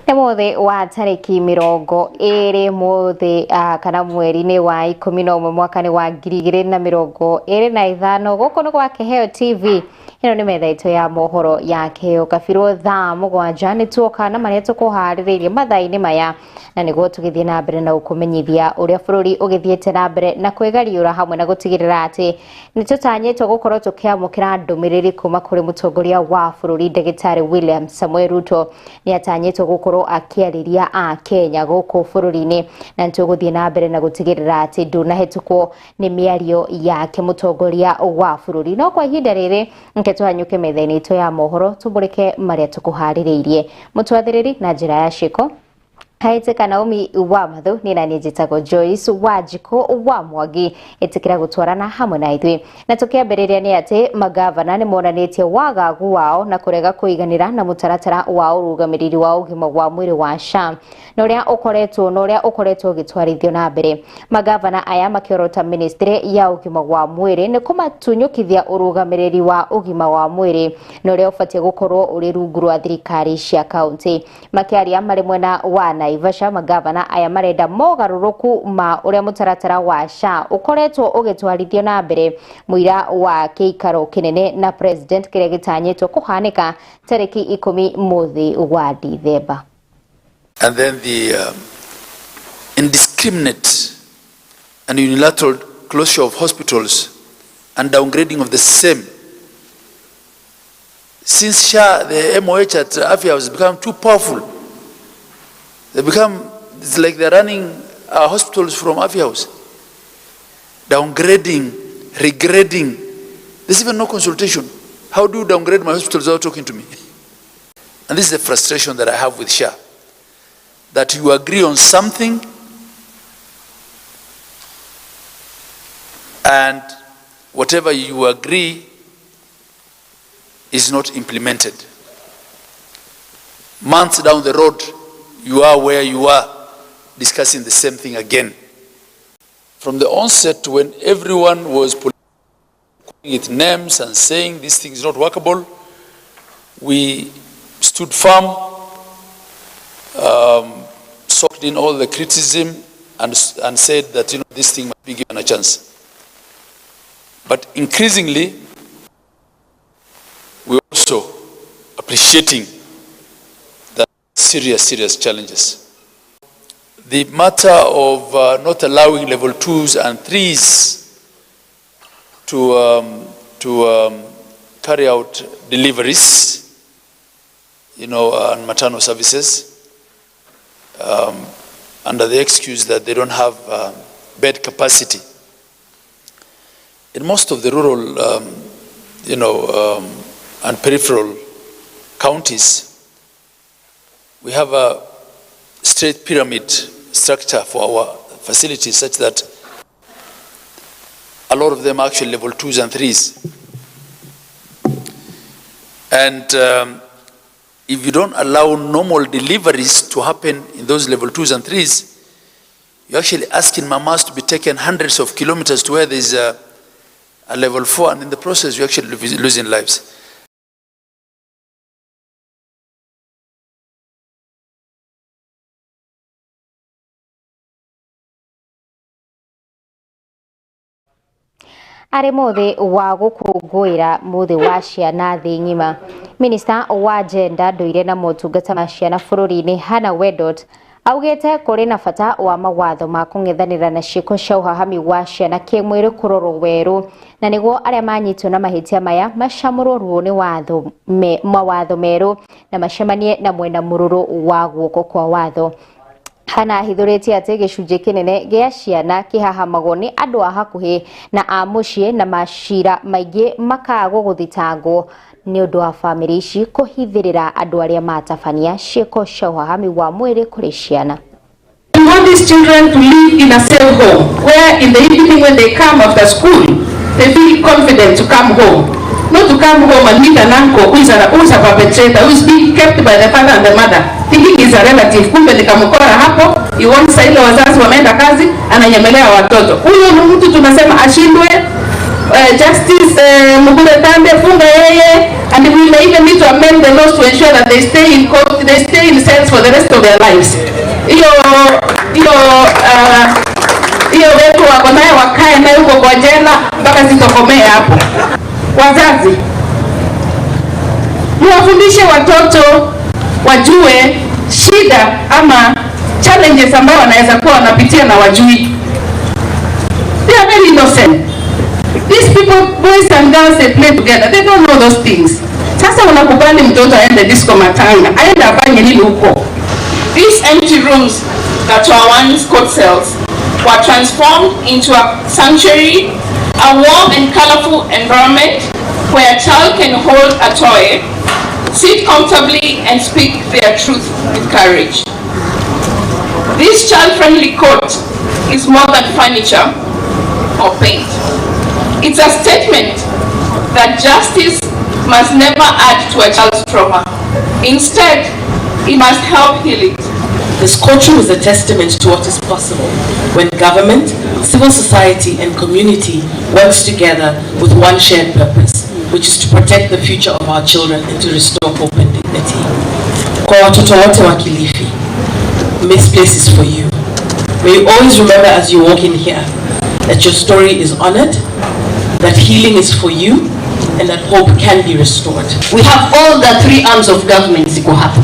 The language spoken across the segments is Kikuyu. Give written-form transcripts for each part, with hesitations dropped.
Nĩ mũthĩ wa tarĩki 20 mũthĩ kana mweri-inĩ wa 11 mwaka-inĩ wa 2025. Gũkũ nĩ gwa Kĩheo TV, ĩno nĩ metha itũ ya mohoro ya Kĩheo Kabirũ. Thaa 7 nĩ tuoka na marĩa tũkũharĩrĩirie mathaa-inĩ maya, na nĩguo tũgĩthiĩ na mbere na gũkũmenyithia ũrĩa bũrũri ũgĩthiĩte na mbere na kwĩgariũra hamwe na gũtigĩrĩra atĩ nĩ tũtanyĩtwo gũkorwo tũkĩamũkĩra ndũmĩrĩri kuma kũrĩ mũtongoria wa bũrũri ndagĩtarĩ William Samoei Ruto. Nĩ atanyĩtwo gũkorwo akĩarĩria a Kenya gũkũ bũrũri-inĩ, na nĩ tũgũthiĩ na mbere na gũtigĩrĩra atĩ ndũnahĩtũkwo nĩ mĩario yake mũtongoria wa bũrũri. No kwa ihinda rĩrĩ nke tũhanyũke metha-inĩ itũ ya mohoro tũmũrĩke marĩa tũkũharĩrĩirie mũtwathĩrĩri na njĩra ya ciĩko. Haitĩka Naomi wa Mathu, nĩ naniĩ njĩtagwo Joyce Wanjikũ wa Mwangi. Ĩtĩkĩra gũtwarana hamwe na ithuĩ. Na tũkĩambĩrĩria nĩ atĩ magavana nĩ monanĩtie wagagu wao na kũrega kũiganĩra na mũtaratara wa ũrũgamĩrĩri wa ũgima wa mwĩrĩ wa SHA na ũrĩa ũkoretwo ũgĩtwarithio na mbere. Magavana aya makĩorota ministry ya ũgima wa mwĩrĩ nĩ kũmatunyũkithia ũrũgamĩrĩri wa ũgima wa mwĩrĩ na ũrĩa ũbatiĩ gũkorwo ũrĩ rungu rwa thirikari cia kaunti. Makĩaria marĩ mwena wa Naivasha, magavana aya marenda mogarũrũku ma ũrĩa mũtaratara wa SHA ũkoretwo ũgĩtwarithio na mbere mũira wa kĩikaro kĩnene na president kĩrĩa gĩtanyĩtwo kũhanĩka tarĩki 10 mũthĩ wa Dithemba. And then the indiscriminate and unilateral closure of hospitals and downgrading of the same. Since SHA, the MOH at Afia has become too powerful. They become, it's like they're running our hospitals from Afia House. Downgrading, regrading. There's even no consultation. How do you downgrade my hospitals without talking to me? And this is the frustration that I have with SHA. That you agree on something and whatever you agree is not implemented. Months down the road, you are where you are, discussing the same thing again. From the onset, when everyone was putting it names and saying this thing is not workable, we stood firm, soaked in all the criticism, and said that this thing must be given a chance. But increasingly, we also appreciating the serious, serious challenges. The matter of not allowing level 2s and 3s to carry out deliveries, and maternal services, under the excuse that they don't have bed capacity. In most of the rural, and peripheral counties, we have a straight pyramid structure for our facilities such that a lot of them are actually level 2s and 3s. And if you don't allow normal deliveries to happen in those level 2s and 3s, You're actually asking mamas to be taken hundreds of kilometers to where there's a level 4, and in the process you're actually losing lives. Arĩ mũthĩ wa gũkũngũĩra mũthĩ wa ciana thĩ ng'ima, Minista wa Gender, ndũire na motungata ma ciana bũrũri-inĩ Hannah Wedot augĩte kũrĩ na bata wa mawatho ma kũng'ethanĩra na ciĩko cia ũhahami wa ciana kĩmwĩrĩ kũrorwo werũ, na nĩguo arĩa manyitwo na mahĩtia maya macamũrwo ruo nĩ watho mawatho merũ na macemanie na mwena mũrũrũ wa guoko kwa watho. Hannah ahithũrĩtie atĩ gĩcunjĩ kĩnene gĩa ciana kĩhahamagwo nĩ andũ a hakuhĩ na a mũciĩ, na macira maingĩ makagwo gũthitangwo nĩ ũndũ wa bamĩrĩ ici kũhithĩrĩra andũ arĩa matabania ciĩko cia ũhahami wa mwĩrĩ kũrĩ ciana. We want these children to live in a safe home, where in the evening when they come after school, they feel confident to come home. Not to come home and meet an uncle who is a perpetrator, who is being kept by the father and the mother, thinking he's a relative. Kumbe ni kamukora hapo, he wants ile wazazi wameenda kazi, ananyemelea watoto. Huyo ni mtu tunasema ashindwe, Justice Mugure Thande, funga yeye, and we may even need to amend the laws to ensure that they stay in court, they stay in cells for the rest of their lives. Hiyo wetu wako naye wakae naye huko kwa jela mpaka zitokomee hapo. Wazazi, muwafundishe watoto wajue shida ama challenges ambayo wanaweza kuwa wanapitia na wajui. They are very innocent. These people, boys and girls, they play together. They don't know those things. Sasa unakubali mtoto aende disco matanga, aende afanye nini huko? These empty rooms that were once court cells were transformed into a sanctuary, a warm and colorful environment where a child can hold a toy, sit comfortably and speak their truth with courage. This child-friendly court is more than furniture or paint. It's a statement that justice must never add to a child's trauma. Instead, it must help heal it. This courtroom is a testament to what is possible when government, civil society and community works together with one shared purpose, which is to protect the future of our children and to restore hope and dignity. Kwa watoto wote wa Kilifi, this place is for you. May you always remember as you walk in here that your story is honored, that healing is for you, and that hope can be restored. We have all the three arms of government ziko hapa.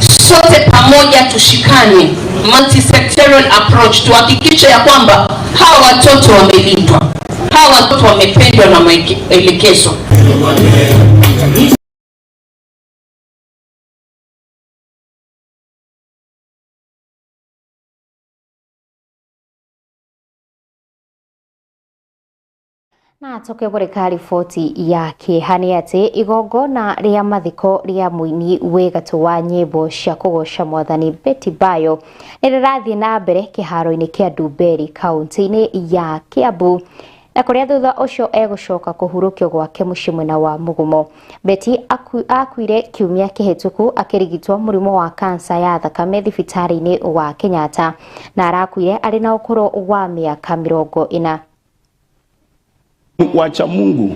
Sote pamoja tushikane, multi-sectoral approach, tuhakikishe ya kwamba hawa watoto wamelindwa, hawa watoto wamependwa na maelekezo. Na tukigurika riboti ya kĩeha nĩ atĩ igongona rĩa mathiko rĩa mũini wĩ gatũ wa nyĩmbo cia kũgoca mwathani Betty Bayo nĩ rĩrathiĩ na mbere kĩharo-inĩ kĩa Ndumberi kaunti-inĩ ya Kiambu, na kũrĩa thutha ũcio egũcoka kũhurũkio gwake mũciĩ mwena wa Mugumo. Betty akuire kiumia kĩhĩtũku akĩrigitwo mũrimũ wa kansa ya thakame thibitarĩ-inĩ wa Kenyatta, na arakuire arĩ na ũkũrũ wa mĩaka 40. Wacha Mungu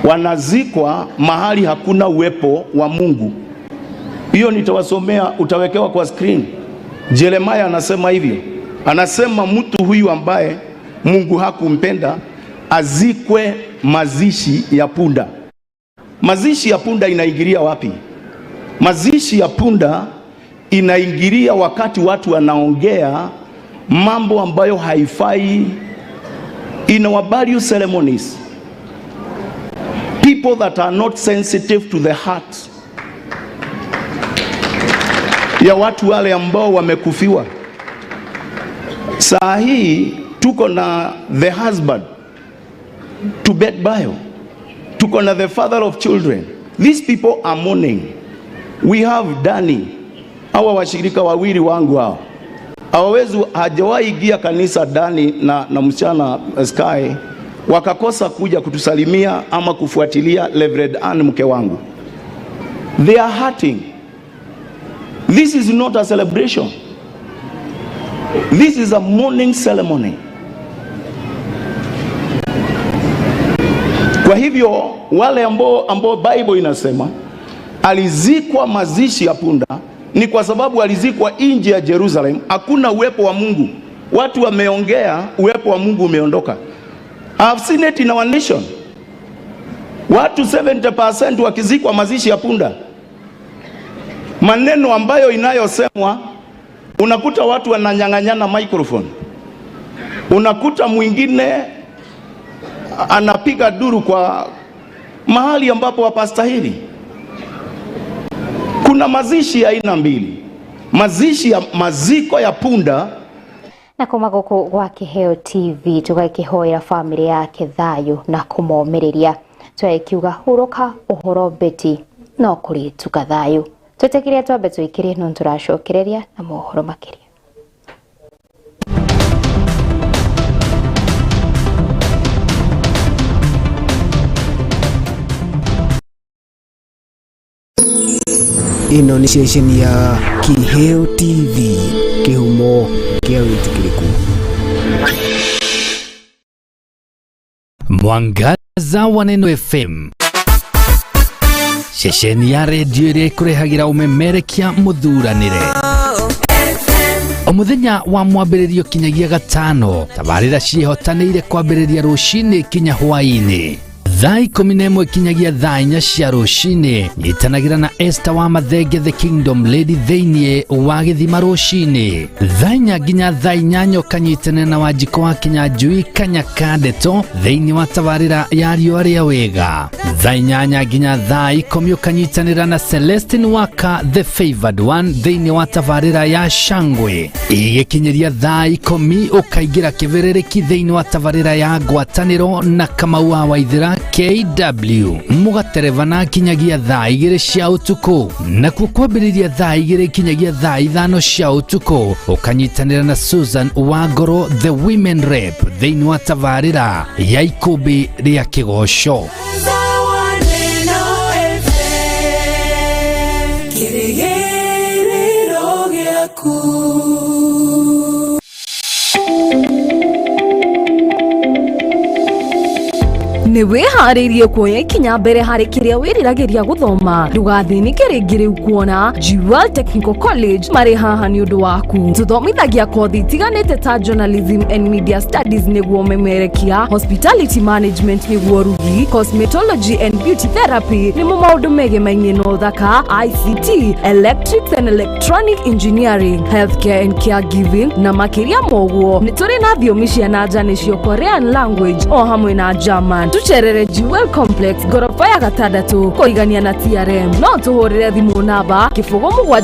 wanazikwa mahali hakuna uwepo wa Mungu. Hiyo nitawasomea, utawekewa kwa screen. Jeremiah anasema hivyo. Anasema mtu huyu ambaye Mungu hakumpenda azikwe mazishi ya punda. Mazishi ya punda inaingilia wapi? Mazishi ya punda inaingilia wakati watu wanaongea mambo ambayo haifai. In our burial ceremonies, people that are not sensitive to the heart ya watu wale ambao wamekufiwa. Saa hii tuko na the husband to Betty Bayo, tuko na the father of children. These people are mourning. We have Danny, hawa washirika wawili wangu hao. Hawawezi, hajawahi ingia kanisa Dani na msichana Sky wakakosa kuja kutusalimia ama kufuatilia Reverend Ann mke wangu. They are hurting. This is not a celebration. This is a mourning ceremony. Kwa hivyo wale ambao Bible inasema alizikwa mazishi ya punda ni kwa sababu alizikwa nje ya Jerusalem, hakuna uwepo wa Mungu. Watu wameongea, uwepo wa Mungu umeondoka. I've seen it in our nation. Watu 70% wakizikwa mazishi ya punda. Maneno ambayo inayosemwa, unakuta watu wananyang'anyana microphone. Unakuta mwingine anapiga duru kwa mahali ambapo hapastahili. Kuna mazishi ya aina mbili. Mazishi ya maziko ya punda na kuma guku gwa Kiheo TV tugakihoera family yake thayu na kumomereria twakiuga huruka uhoro beti no kuri tuka thayu twetekirie twambe tuikirie no turacokereria na mohoro makiria. Ĩno nĩ ceceni ya Kiheo TV, kĩhumo kĩa wĩtĩkĩrĩku. Mwangaza wa Neno FM, ceceni ya redio ĩrĩa ĩkũrehagĩra ũmemerekia mũthuranĩre o mũthenya wa mwambĩrĩrio kinyagia gatano. Tabarĩra ciĩhotanĩire kwambĩrĩria rũcinĩ kinya hwaĩ-inĩ thaa 11 kinyagia thaa 4 cia rũcinĩ. Nyitanagĩra na Esther wa Mathenge the Kingdom Lady thĩinĩ wa gĩthima rũcinĩ thaa 4 nginya thaa 8 ũkanyitanĩra na Wanjikũ wa Kinyanjui Kanyaka Ndeto thĩinĩ wa tabarĩra ya riũa rĩa wega. Thaa 8 nginya thaa 10 ũkanyitanĩra na Celestine Waka the Favored One thĩinĩ wa tabarĩra ya Shangwe. Igĩkinyĩria thaa 10 ũkaingĩra kĩbĩrĩrĩki thĩinĩ wa tabarĩra ya ngwatanĩro na Kamau wa Waithĩra KW mũgaterevana kinyagia thaa 2 cia ũtukũ, nakuo kwambĩrĩria thaa 2 kinyagia thaa 5 cia ũtukũ ũkanyitanĩra na Susan Wangoro the Women Rep thĩinĩ wa tabarĩra ya ikũmbĩ rĩa kĩgoco. Nĩ wĩharĩirie kuoya ikinya mbere harĩ kĩrĩa wĩriragĩria gũthoma. Ndũgathĩnĩke rĩngĩ rĩu kuona Jewel Technical College marĩ haha nĩ ũndũ waku. Tũthomithagia kothi itiganĩte ta journalism and media studies nĩguo memerekia, hospitality management nĩguo rugi, cosmetology and beauty therapy nĩmo maũndũ megemainie na ũthaka, ICT, electrics and electronic engineering, healthcare and caregiving na makĩria moguo. Nĩ tũrĩ na thiomi cia na nja nĩcio Korean language o hamwe na German. Tucerere Jewel Complex ngoroba ya gatandatũ kũigania na TRM. No tũhũrĩre thimũ namba 07 0 1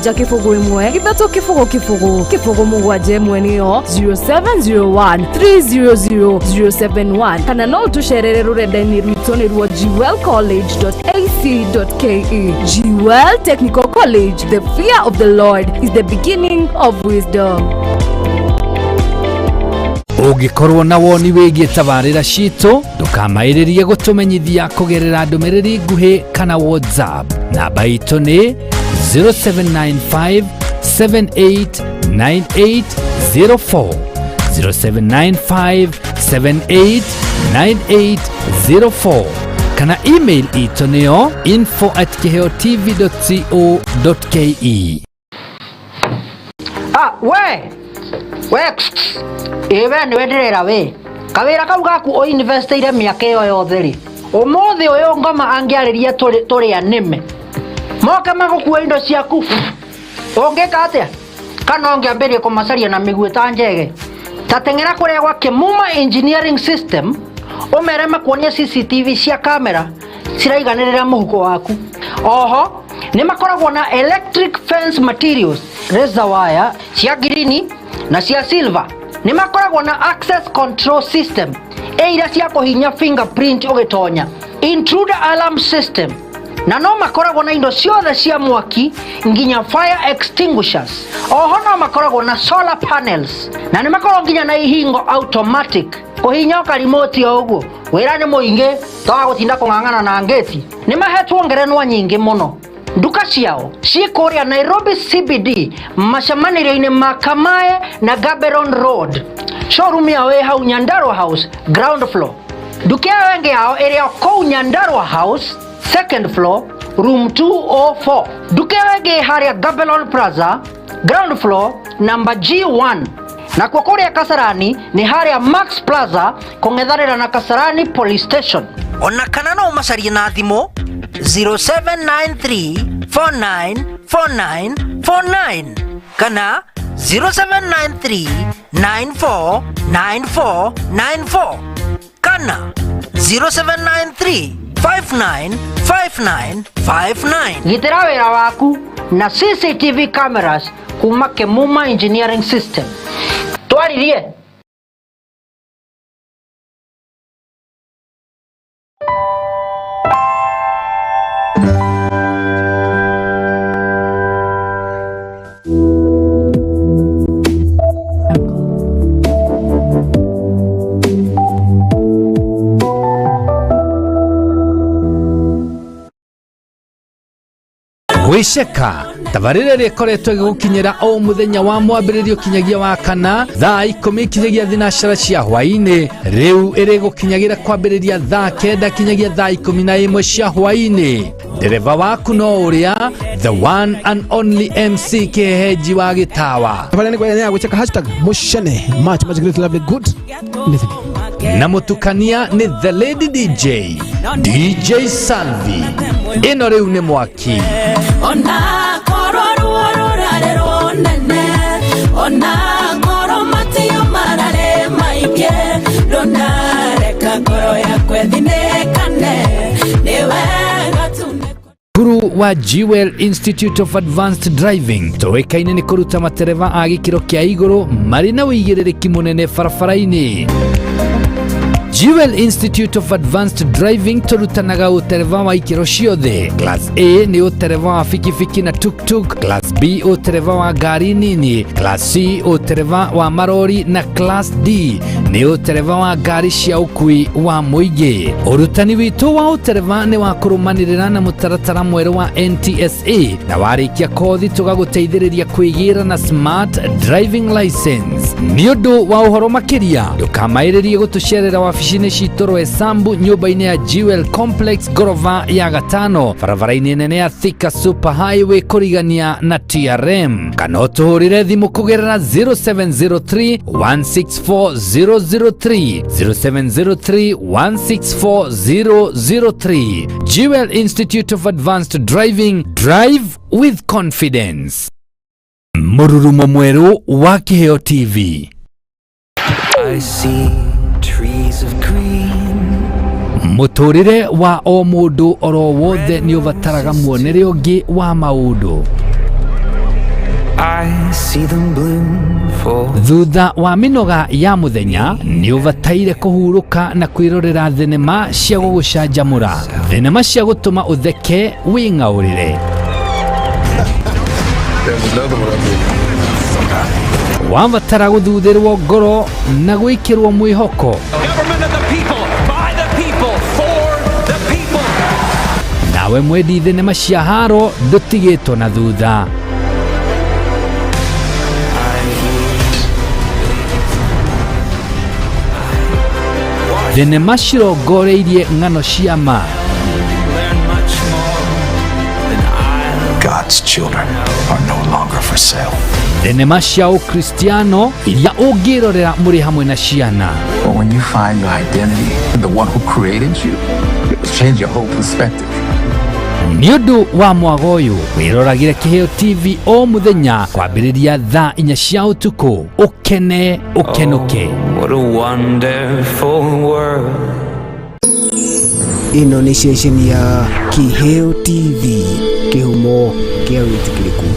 3 0 0 0 7 1 nĩyo 0701 300 071 kana no tũcerere rũrenda-inĩ rwitũ nĩruo jewelcollege.ac.ke. Jewel Technical College, the fear of the Lord is the beginning of wisdom. Ũngĩkorwo na woni wĩgiĩ tabarĩra citũ, ndũkamaĩrĩrie gũtũmenyithia kũgerera ndũmĩrĩri nguhĩ kana WhatsApp. Namba itũ nĩ 0795 789804, 0795 789804 kana email itũ nĩyo info@kiheotv.co.ke. Ah, we we ĩ we nĩwe ndĩrera we kawĩra kau gaku ũinvestĩire mĩaka ĩyo yothe rĩ, ũmũthĩ ũyũ ngoma angĩarĩria tũrĩa nĩme moke magũkua indo ciaku ũngĩka atĩa? Kana ũngĩambĩrĩria kũmacaria na mĩguĩ ta njege? Ta teng'era kũrĩa gwa Kĩmuma Engineering System ũmere makuonie CCTV cia kamera ciraiganĩrĩra mũhuko waku. Oho nĩ makoragwo na electric fence materials, razor wire cia ngirini na cia silver. Nĩ makoragwo na access control system ĩ iria cia kũhinya fingerprint ũgĩtonya, intruder alarm system, na no makoragwo na indo ciothe cia mwaki nginya fire extinguishers. Oho no makoragwo na solar panels na nĩ makoragwo nginya na ihingo automatic kũhinya ũkarimoti o ũguo. Wĩra nĩ mũingĩ toga gũtinda kũng'ang'ana na ngĩti. Nĩ mahetwo ngerenwa nyingĩ mũno Nduka ciao ciĩ kũrĩa Nairobi CBD macemanĩrio-inĩ ma Kamae na Gaborone Road. Showroom yao ĩ hau Nyandarua House ground floor. Nduka ĩyo ĩngĩ yao ĩrĩ o kũu Nyandarua House second floor room 204. Nduka ĩyo ĩngĩ ĩ harĩa Gaborone Plaza ground floor number G1. Nakuo kũrĩa Kasarani nĩ harĩa Max Plaza kũng'ethanĩra na Kasarani Police Station. Ona kana no ũmacarie na thimũ 0793494949 kana 0793949494 kana 0793595959. Gitĩra wĩra waku na CCTV cameras kuma Kemuma Engineering System. Twaririe. Gwĩceka tabarĩra ĩrĩa ĩkoretwo ĩgĩgũkinyĩra o mũthenya wa mwambĩrĩrio kinyagia wa kana thaa 10 kinyagia thinacara cia hwaĩ-inĩ, rĩu ĩrĩgũkinyagĩra kwambĩrĩria thaa 9 kinyagia thaa 11 cia hwaĩ-inĩ. Ndereba waku no ũrĩa the one and only MC Kĩhehenji wa Gĩtawa. Tabarĩra nĩ ya gwĩceka hashtag mushene much much great lovely good living. Na mũtukania nĩ the lady DJ, DJ Salvi. Ĩno rĩu nĩ mwaki. Ona korwo ruo rũrarĩ rũnene, ona korwo matio mararĩ maingĩ, ndũnareka ngoro yakwa ĩthinĩkane, nĩ wega tu. Cukuru wa Jewel Institute of Advanced Driving tũĩkaine nĩ kũruta matereba a gĩkĩro kĩa igũrũ marĩ na ũigĩrĩrĩki mũnene barabara-inĩ. Jewel Institute of Advanced Driving tũrutanaga ũtereba wa ikĩro ciothe. Class A nĩ ũtereba wa bikibiki na tuk-tuk, Class B ũtereba wa ngari nini, Class C ũtereba wa marori na Class D nĩ ũtereba wa ngari cia ũkui wa mũingĩ. Ũrutani witũ wa ũtereba nĩ wa kũrũmanĩrĩra na mũtaratara mwerũ wa NTSA na warĩkia kothi tũgagũteithĩrĩria kwĩgĩra na smart driving license. Nĩ ũndũ wa ũhoro makĩria ndũkamaĩrĩrie gũtũcerera wabici-inĩ citũ Roysambu nyũmba-inĩ ya Jewel Complex ngorova ya gatano barabara-inĩ nene ya Thika Super Highway kũrigania na TRM, kana ũtũhũrĩre thimũ kũgerera 0703 164 003 0703 164 003. Jewel Institute of Advanced Driving, drive with confidence. Mũrurumo mwerũ wa Kĩheo TV. I see trees of green. Mũtũrĩre wa o mũndũ oro wothe nĩ ũbataraga muonere ũngĩ wa maũndũ. I see them bloom for Thutha wa mĩnoga ya mũthenya nĩ ũbataire kũhurũka na kwĩrorera thenema cia gũgũcanjamũra, thenema cia gũtũma ũtheke wĩng'aũrĩre. Wabatara gũthuthĩrwo ngoro na gwĩkĩrwo mwĩhoko, nawe mwendi thenema cia haro ndũtigĩtwo na thutha. Thenema cirongoreirie ng'ano cia ma. God's children are no longer for sale. Thenema cia ũkristiano iria ũngĩrorera mũrĩ hamwe na ciana. But when you find your identity in the one who created you, it will change your whole perspective. Nĩ ũndũ wa mwago ũyũ wĩroragĩre Kĩheo TV o mũthenya kwambĩrĩria thaa 4 cia ũtukũ. Ũkene ũkenũke. Oh, what a wonderful world. Ĩno nĩ ceceni ya Kĩheo TV, kĩhumo kĩa wĩtĩkĩrĩku.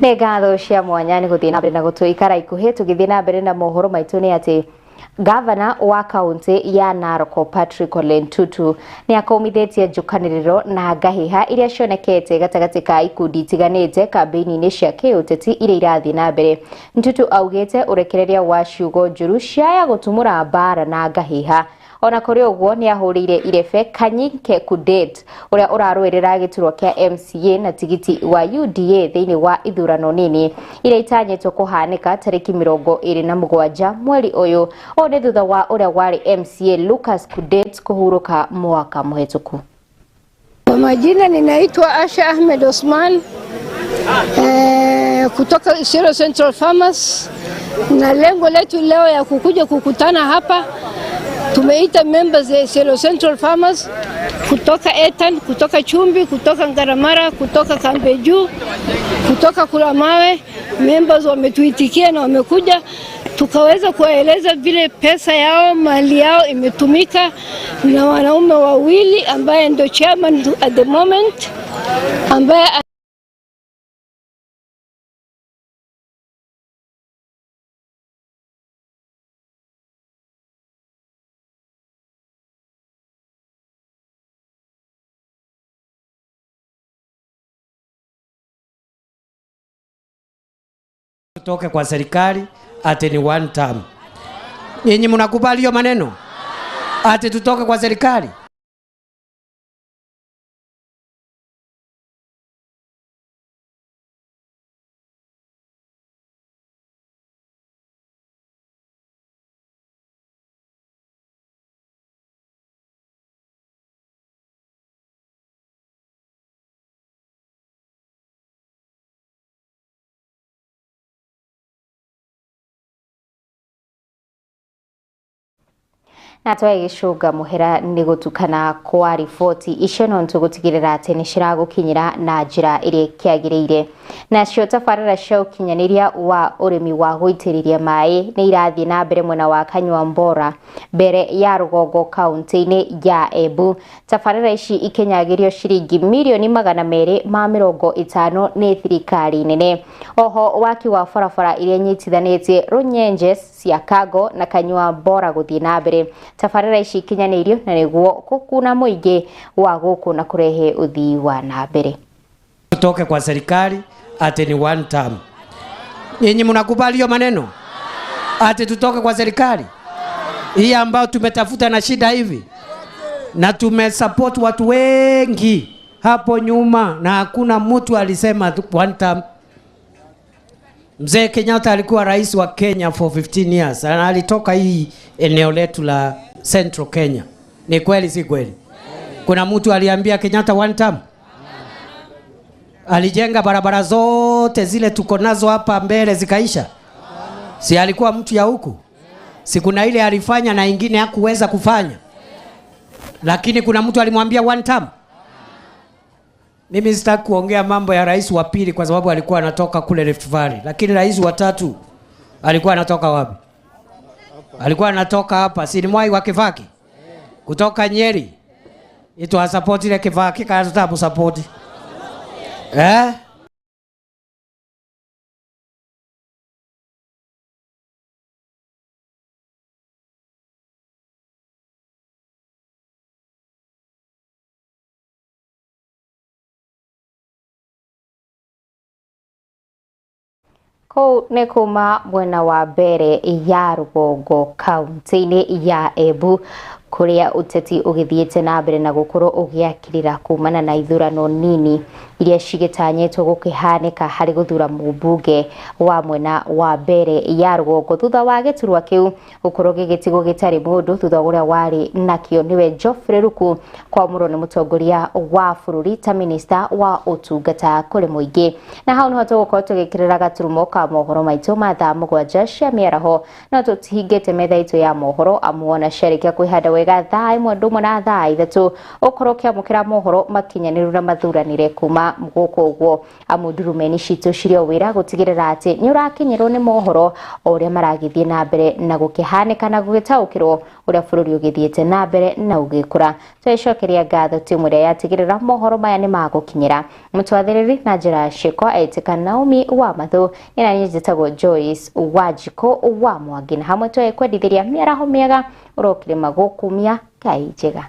Nĩ ngatho cia mwanya nĩ gũthiĩ na mbere na gũtũikara ikuhĩ tũgĩthiĩ na mbere na mohoro maitũ nĩ atĩ Gavana wa kaunti ya Narok Patrick Ole Ntutu nĩ akomithitie njũkanĩrĩro na ngahiha iria cionekete gatagatĩ ka ikundi itiganĩte kambĩini-inĩ cia kĩũteti iria irathiĩ na mbere. Ntutu augĩte ũrekereria wa ciugo njũru ciaya gũtumũra mbara na ngahiha. Ona kũrĩ ũguo nĩ ahũrĩire irebe Kanyike Kudet ũrĩa ũrarũĩrĩra gĩturwa kĩa MCA na tigiti wa UDA thĩinĩ wa ithurano nini iria itanyĩtwo kũhanĩka tarĩki 27 mweri ũyũ. Ũũ nĩ thutha wa ũrĩa warĩ MCA Lucas Kudet kũhurũka mwaka mũhĩtũku. Kwa majina ninaitwa Asha Ahmed Osman kutoka Isiolo Central Farmers, na lengo letu leo ya kukuja kukutana hapa, tumeita members ya Isiolo Central Farmers kutoka Etan, kutoka Chumbi, kutoka Ngaramara, kutoka Kambeju, kutoka Kulamawe. Members wametuitikia na wamekuja, tukaweza kuwaeleza vile pesa yao, mali yao imetumika na wanaume wawili ambaye ndio chairman at the moment, ambaye tutoke kwa serikali ati ni one term. Nyinyi mnakubali hiyo maneno? Ati tutoke kwa serikali? Na twagĩcũnga mũhera nĩ gũtukana kwa riboti icio no tũgũtigĩrĩra atĩ nĩ ciragũkinyĩra na njĩra ĩrĩa kĩagĩrĩire. Nacio tabarĩra cia ũkinyanĩria wa ũrĩmi wa gũitĩrĩria maĩ nĩ irathiĩ na mbere mwena wa Kanyua Mbora mbere ya rũgongo kaunti-inĩ ya Embu. Tabarĩra ici ikinyagĩrio ciringi mirioni 250 nĩ thirikari nene. Oho waki wa barabara iria nyitithanĩtie Runyenjes Siakago na Kanyua Mbora gũthiĩ na mbere. Tabarĩra ici ikinyanĩirio na nĩguo kũkuna mũingĩ wa gũkũ na kũrehe ũthii wa na mbere. Tutoke kwa serikali ati ni one term. Nyinyi mnakubali hiyo maneno? Ati tutoke kwa serikali hii ambayo tumetafuta na shida hivi, na tumesupport watu wengi hapo nyuma, na hakuna mtu alisema one term. Mzee Kenyatta alikuwa rais wa Kenya for 15 years, na alitoka hii eneo letu la Central Kenya. Ni kweli si kweli? Kuna mtu aliambia Kenyatta one term? Alijenga barabara zote zile tuko nazo hapa mbele zikaisha? Si alikuwa mtu ya huku? Si kuna ile alifanya na ingine hakuweza kufanya? Lakini kuna mtu alimwambia one term? Mimi sitaki kuongea mambo ya rais wa pili kwa sababu alikuwa anatoka kule Rift Valley. Lakini rais wa tatu alikuwa anatoka wapi? Alikuwa anatoka hapa, si ni Mwai wa Kibaki? Kutoka Nyeri. Itu support ile Kibaki kana tutamusupport. Eh? Kũu nĩ kuma mwena wa mbere ya rũgongo kaunti-inĩ ya Embu kũrĩa ũteti ũgĩthiĩte na mbere na gũkorwo ũgĩakĩrĩra kumana na ithurano nini iria cigĩtanyĩtwo gũkĩhanĩka harĩ gũthura mũmbunge wa mwena wa mbere ya rũgongo thutha wa gĩturwa kĩu gũkorwo gĩgĩtigwo gĩtarĩ mũndũ thutha ũrĩa warĩ nakĩo nĩwe Geoffrey Ruku kwamũrwo nĩ mũtongoria wa bũrũri ta minista wa ũtungata kũrĩ mũingĩ. Na hau nĩho tũgũkorwo tũgĩkĩrĩra gaturumo ka mohoro maitũ ma thaa 7 cia mĩaraho, no tũtihingĩte metha itũ ya mohoro amu ona ciarĩkia kwĩhanda wega thaa 1 ndũmwe na thaa 3 ũkorwo ũkĩamũkĩra mohoro makinyanĩru na mathuranĩre kuma gũkũ ũguo amu ndurumeni citũ cirĩ o wĩra gũtigĩrĩra atĩ nĩ ũrakinyĩrwo nĩ mohoro o ũrĩa maragĩthiĩ na mbere na gũkĩhanĩka na gũgĩtaũkĩrwo Uria bururi ugithiete na mbere na ugikura. Twacokeria ngatho timu iria yatigirira mohoro maya ni magukinyira. Mutwathiriri na njira ciiko etika Naomi wa Mathu ina niĩ njĩtagwo Joyce Wanjikũ wa Mwangi, na hamwe twekwendithiria mĩaraho mĩega ũrokire magũkumia Ngai njega.